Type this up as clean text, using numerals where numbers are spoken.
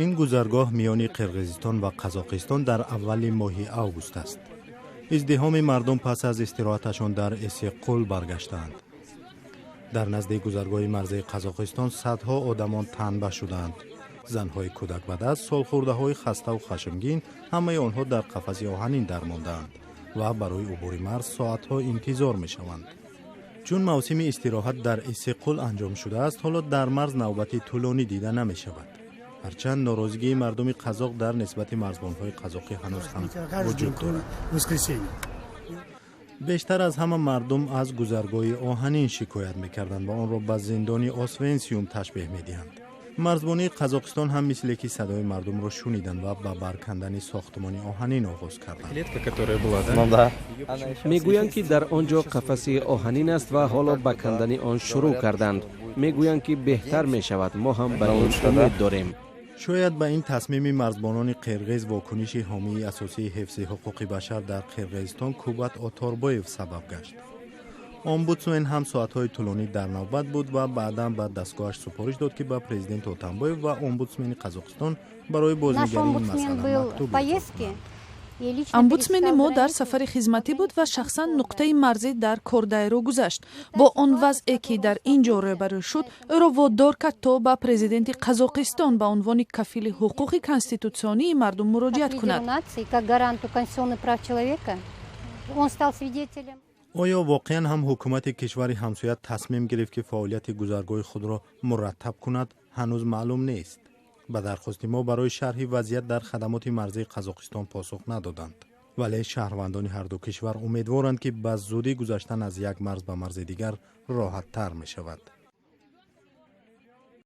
Ин гузаргоҳ миёни Қирғизистон ва Қазоқистон дар аввали моҳи август аст. Издиҳоми мардум пас аз истироҳаташон дар Иссиққул баргаштаанд. Дар назди гузаргоҳи марзии Қазоқистон садҳо одамон танба шудаанд. Занҳои кӯдакбадаст, солхӯрдаҳои хаставу хашмгин, ҳамаи онҳо дар қафаси оҳанин дармондаанд ва барои убури марз соатҳо интизор мешаванд. Чун мавсими истироҳат дар Иссиққул анҷом шудааст, ҳоло дар марз навбати тӯлонӣ дида намешавад. Ҳарчанд норозигии мардуми қазоқ дар нисбати марзбонҳои қазоқӣ ҳанӯз ҳам вуҷуд дорад. Бештар аз ҳама мардум аз гузаргоҳи оҳанин шикоят мекарданд ва онро ба зиндони Освенсиум ташбеҳ медиҳанд. Марзбонии Қазоқистон ҳам мисле ки садои мардумро шуниданд ва ба баркандани сохтмони оҳанин оғоз карданд. Мегӯянд, ки дар он ҷо қафаси оҳанин аст ва ҳоло ба кандани он шурӯъ карданд. Мегӯянд, ки беҳтар мешавад. Мо ҳам ба ин умед дорем. Шояд ба ин тасмими марзбонони қирғиз вокуниши ҳомии асосии ҳифзи ҳуқуқи башар дар Қирғизистон Кубат Оторбоев сабаб гашт. Омбудсмен ҳам соатҳои тӯлонӣ дар навбат буд ва баъдан ба дастгоҳаш супориш дод, ки ба президент Отамбоев ва омбудсмени Қазоқистон барои бознигарии ин масъала мактуб. Омбудсмени мо дар сафари хизматӣ буд ва шахсан нуқтаи марзӣ дар Кордайро гузашт. Бо он вазъе, ки дар ин ҷо рӯбарӯ шуд, ӯро водор кард, то ба президенти Қазоқистон ба унвони кафили ҳуқуқи конститутсионии мардум муроҷиат кунад. Оё воқеан ҳам ҳукумати кишвари ҳамсоя тасмим гирифт, ки фаъолияти гузаргоҳи худро мураттаб кунад, ҳанӯз маълум нест. Ба дархости мо барои шарҳи вазъият дар хадамоти марзии Қазоқистон посух надоданд, вале шаҳрвандони ҳарду кишвар умедворанд, ки ба зудӣ гузаштан аз як марз ба марзи дигар роҳаттар мешавад.